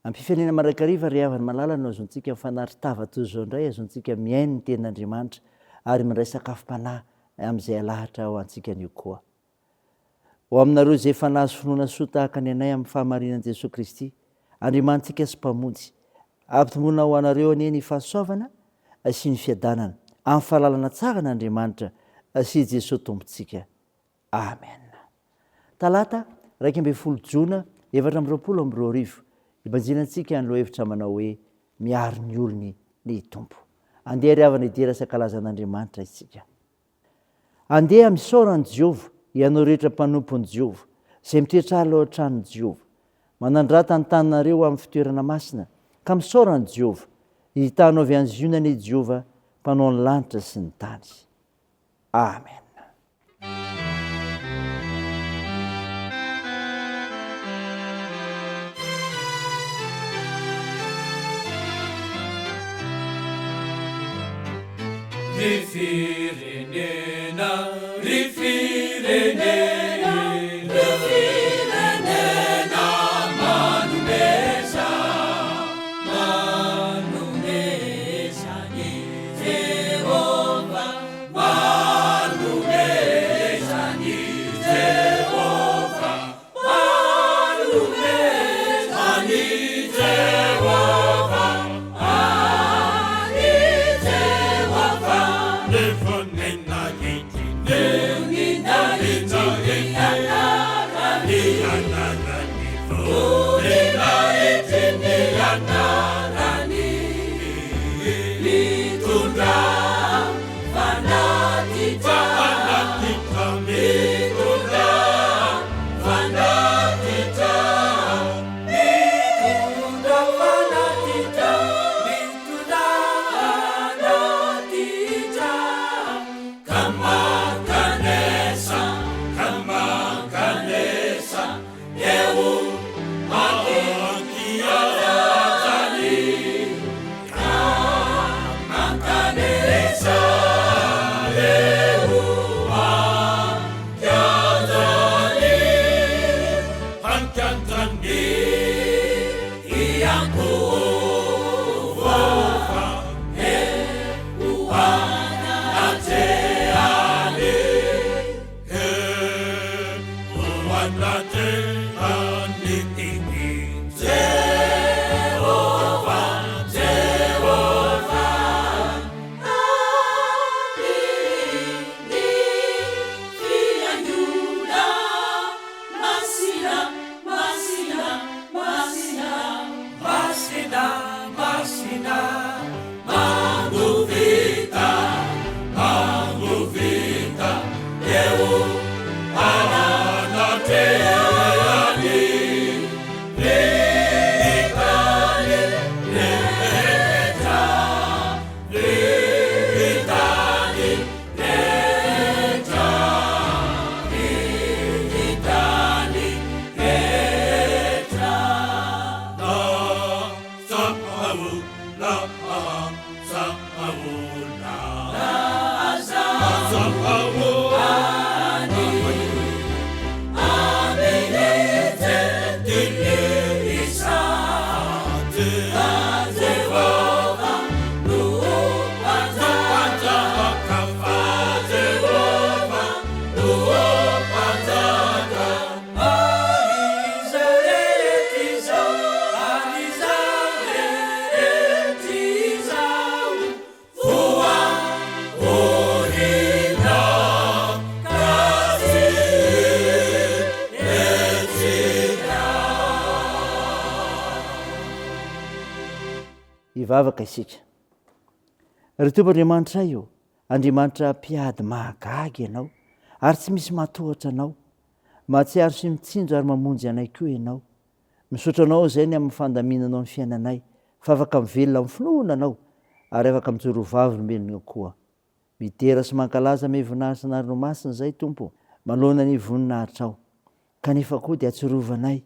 Am-pifaliana mandrakariva ry havana malala no azontsika mifanary tava toy izao indray, azontsika mihaino ny tenin'Andriamanitra ary mindray sakafom-panahy amin'izay alahatra ho antsika anio koa. Ho aminareo izay efa nahazo finoana soa tahaka ny anay amin'ny fahamarinan'i Jesoa Kristy, Andriamanitsika sy Mpamonjy, ampitomboina ho anareo anie ny fahasoavana sy ny fiadanana amin'ny fahalalana tsara an'Andriamanitra sy i Jesoa Tompontsika. Amen. Talata, 11 jona 2024, Ibanjinantsika ny lohahevitra manao hoe Miaro ny olony ny Tompo. Andeha ry havana hidera sy hankalaza an'Andriamanitra isika. Andeha misaora an'i Jehovah, ianao rehetra mpanompon'i Jehovah, izay mitoetra alina ao an-tranon'i Jehovah. Manandrata ny tananareo amin'ny fitoerana masina, ka misaora an'i Jehovah. Hitanao avy any Ziona anie Jehovah, Mpanao ny lanitra sy ny tany. Amen. Ry firenena, ry firenena, ry firenena manomeza, manomeza an'i Jehovah, manomeza an'i Jehovah. Hivavaka isika. Ry Tompo Andriamanitray ô, Andriamanitra mpiady mahagaga Ianao, ary tsy misy mahatohatra Anao. Mahatsiaro sy mitsinjo ary mamonjy anay koa Ianao. Misaotra Anao izay ny amin'ny fandaminanao ny fiainanay, fa afaka mivelona amin'ny finoana Anao, ary afaka mijoro ho vavolombelonao koa. Midera sy mankalaza ame voninahitra anarinao masina izay, Tompo, manoloana ny voninahitrao. Kanefa koa dia atsirovanay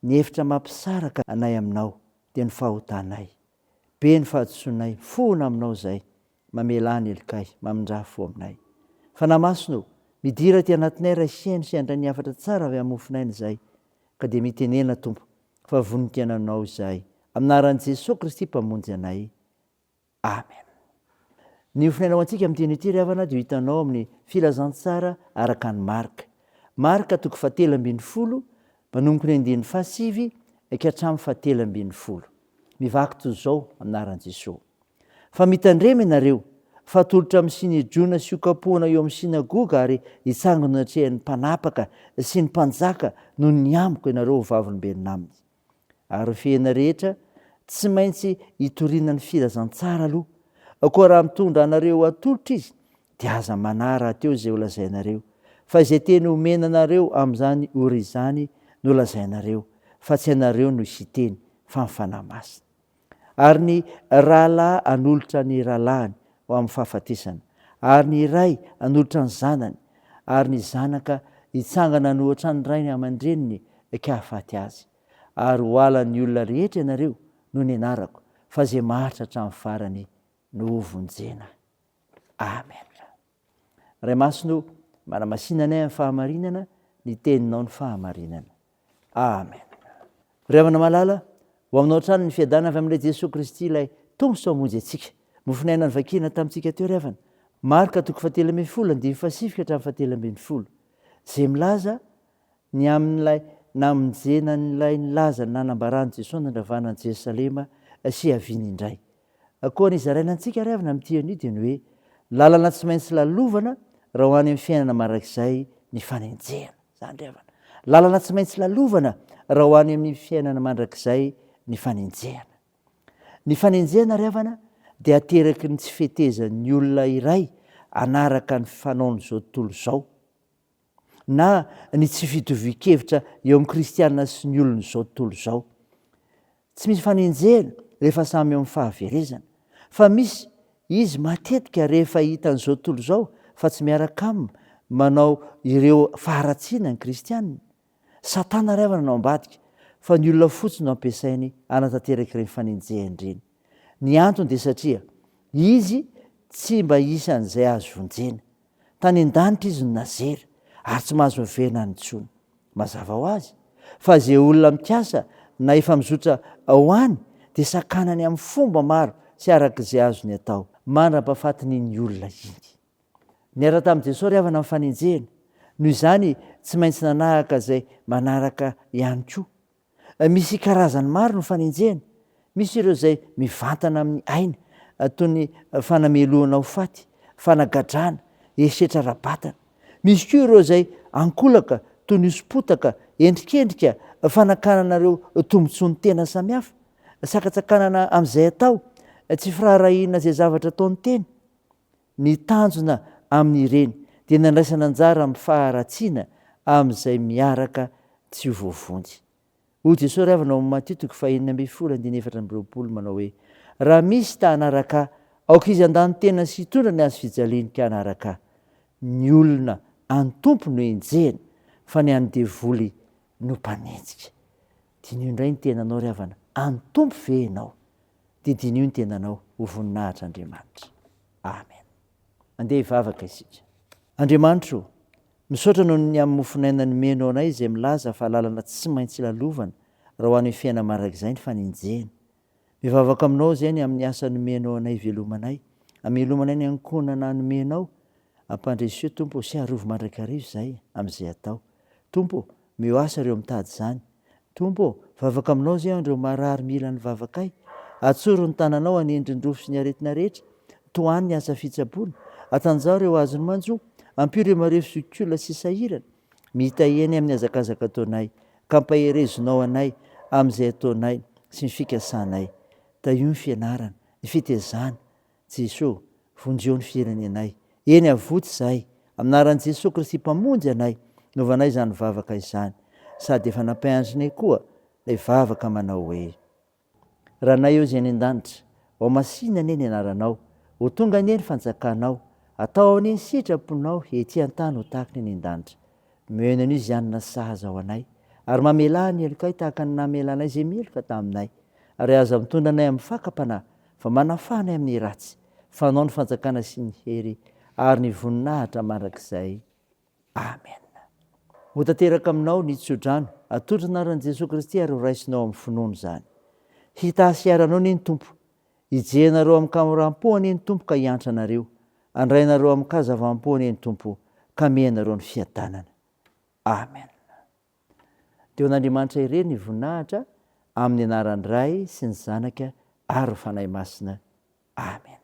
ny efitra mampisaraka anay Aminao, dia ny fahotanay. Be ny fahadisoanay, mifona Aminao izay, mamelà ny helokay, mamindrà fo aminay. Fanahy Masina ô, midira aty anatinay raha hihaino sy handray ny hafatra tsara avy amin'ny mofonaina izahay, ka dia mitenena Tompo, fa vonon-kiainanao izahay. Amin'ny anaran'i Jesoa Kristy Mpamonjy anay. Amen. Ny hofonaina ho antsika amin'ity anio ity ry havana dia ho hitanao amin'ny Filazantsara araka an'i Marka. Marka toko fahatelo ambin'ny folo, manomboka ny andininy fahasivy ka hatramin'ny fahatelo ambin'ny folo. Mivaky toy izao amin'ny anaran'i Jesoa. Fa mitandrema ianareo, fa atolotra amin'ny Synedriona sy hokapohana eo amin'ny synagoga ary hitsangana eo anatrehan'ny mpanapaka sy ny mpanjaka noho ny amiko ianareo ho vavolombelona aminy. Ary ny fihena rehetra tsy maintsy hitoriana ny filazantsara aloha. Koa raha mitondra anareo ho atolotra izy, dia aza manahy rahateo izay holazainareo, fa izay teny omena anareo amin'izany ora izany no lazainareo, fa tsy ianareo no hiteny, fa ny Fanahy Masina. Ary ny rahalahy hanolotra ny rahalahiny ho amin'ny fahafatesana, ary ny ray hanolotra ny zanany, ary ny zanaka hitsangana hanohatra ny rainy aman-dreniny ka hahafaty azy. Ary ho halan'ny olona rehetra ianareo noho ny anarako, fa izay maharitra hatramin'ny farany no hovonjena. Amen. Ray Masina o, manamasina anay amin'ny fahamarinana, ny teninao ny fahamarinana. Amen. Ry havana malala, ho aminao hatrany ny fiadanana avy amin'ilay Jesoa Kristy ilay Tompo sy Mpamonjy antsika. Mofon'aina novakiana tamintsika teo ry havana. Marka toko fahatelo ambin'ny folo, andininy fahasivy ka hatramin'ny fahatelo ambin'ny folo, izay milaza ny amin'ilay namonjena an'ilay nilaza ny nanambaran'i Jesoa nandravana an'i Jerosalema sy hiaviany indray. Koa ny hizaraina antsika ry havana amin'ity anio dia ny hoe lalana tsy maintsy lalovana raha ho any amin'ny fiainana mandrakizay ny fanenjehana. Izany ry havana. Lalana tsy maintsy lalovana raha ho any amin'ny fiainana mandrakizay ny fanenjehana. Ny fanenjehana ry havana dia ateraky ny tsy fetezan'ny olona iray hanaraka ny fanaon'izao tontolo izao na ny tsy fitovian-kevitra eo amin'ny kristiana sy ny olon'izao tontolo izao. Tsy misy fanenjehana rehefa samy eo amin'ny fahaverezana. Fa misy izy matetika rehefa hitan'izao tontolo izao fa tsy miaraka aminy manao ireo faharatsiana ny kristiana. Satana ry havana no ambadika fa ny olona fotsiny no ampiasainy hanatanteraka ireny fanenjehana ireny. Ny antony dia satria izy tsy mba isan'izay azo vonjena. Tany an-danitra izy no nazera ary tsy mahazo miverina any intsony. Mazava ho azy fa izay olona mikasa na efa mizotra ho any dia sakanany amin'ny fomba maro sy araka izay azony atao mandra-pahafatin'iny olona iny. Niara tamin'i Jesoa ry havana ny fanenjehana, noho izany tsy maintsy nanahaka izay manaraka ihany koa. Misy karazany maro ny fanenjehana. Misy ireo izay mivantana amin'ny aina, toy ny fanamelohana ho faty, fanagadrana, herisetra ara-batana. Misy koa ireo izay ankolaka, toy ny hoso-potaka, endrikendrika, fanakanana ireo tombontsoan'ny tena samihafa, sakantsakanana amin'izay atao, tsy firaharahiana izay zavatra ataon'ny tena. Ny tanjona amin'ireny dia ny handraisana anjara amin'ny faharatsiana amin'izay miaraka tsy ho voavonjy. Hoy Jesoa ry havana ao amin'ny Matio toko fahenina ambin'ny folo andininy 24 manao hoe, Raha misy ta hanaraka Ahy, aoka izy handà ny tenany sy hitondra ny hazo fijaliany ka hanaraka Ahy. Ny olona an'ny Tompo no enjehina, fa ny an'ny devoly no mpanenjika. Diniho indray ny tenanao ry havana, an'ny Tompo ve ianao? Dia diniho ny tenanao ho voninahitr'Andriamanitra. Amen. Andeha hivavaka isika. Andriamanitra o, misaotra noho ny amin'ny mofon'aina nomenao anay izay milaza fa lalana tsy maintsy lalovana raha ho any amin'ny fiainana mandrakizay ny fanenjehana. Mivavaka aminao izay ny amin'ny asa nomenao anay hivelomanay. Amelomanay ny ankohonana nomenao. Ampandreseo Tompo o sy arovy mandrakariva izahay amin'izay atao. Tompo o, meo asa ireo mitady izany. Tompo ô, vavaka aminao izay an'ireo marary mila ny vavakay. Atsoro ny tananao hanendry ny rofy sy ny aretina rehetra. Tohano ny asa fitsaboana. Atanjaho ireo azony manjo. Ampio ireo marefo zokiolona sy sahirana. Mitahia anay amin'ny hazakazaka ataonay, ka ampaherezonao anay amin'izay ataonay sy ny fikasanay. Tahio ny fianarana, ny fitezana, Jeso, vonjeo ny firenenay. Eny avoty izahay. Amin'ny anaran'i Jesoa Kristy Mpamonjy anay, novanay izany vavaka izany. Sady efa nampianatrinay koa ilay vavaka manao hoe. Ranay eo izay any an-danitra, ho masina anie ny anaranao, ho tonga anie ny fanjakanao, atao anie ny sitraponao ety an-tany ho tahaka ny any an-danitra. Omeo anio izay hanina sahaza ho anay, ary mamelà ny helokay tahaka ny namelanay izay meloka taminay. Ary aza mitondra anay amin'ny fakam-panahy, Fa manafaha anay amin'ny ratsy, fa Anao ny fanjakana sy ny hery ary ny voninahitra mandrakizay. Amena. Ho tanteraka aminao ny tsodrano, atolotro anaran'i Jesoa Kristy ary ho raisinao amin'ny finoana izany. Hitahy sy hiaro anao anie ny Tompo. Hijery anareo amin-kamoram-po anie ny Tompo ka hiantra anareo. Handray anareo amin-kazavam-po anie ny Tompo ka hamehy anareo ny fiadanana. Amen. Dia ho an'Andriamanitra irery ny voninahitra, amin'ny anaran'ny Ray sy ny Zanaka ary ny Fanahy Masina. Amen.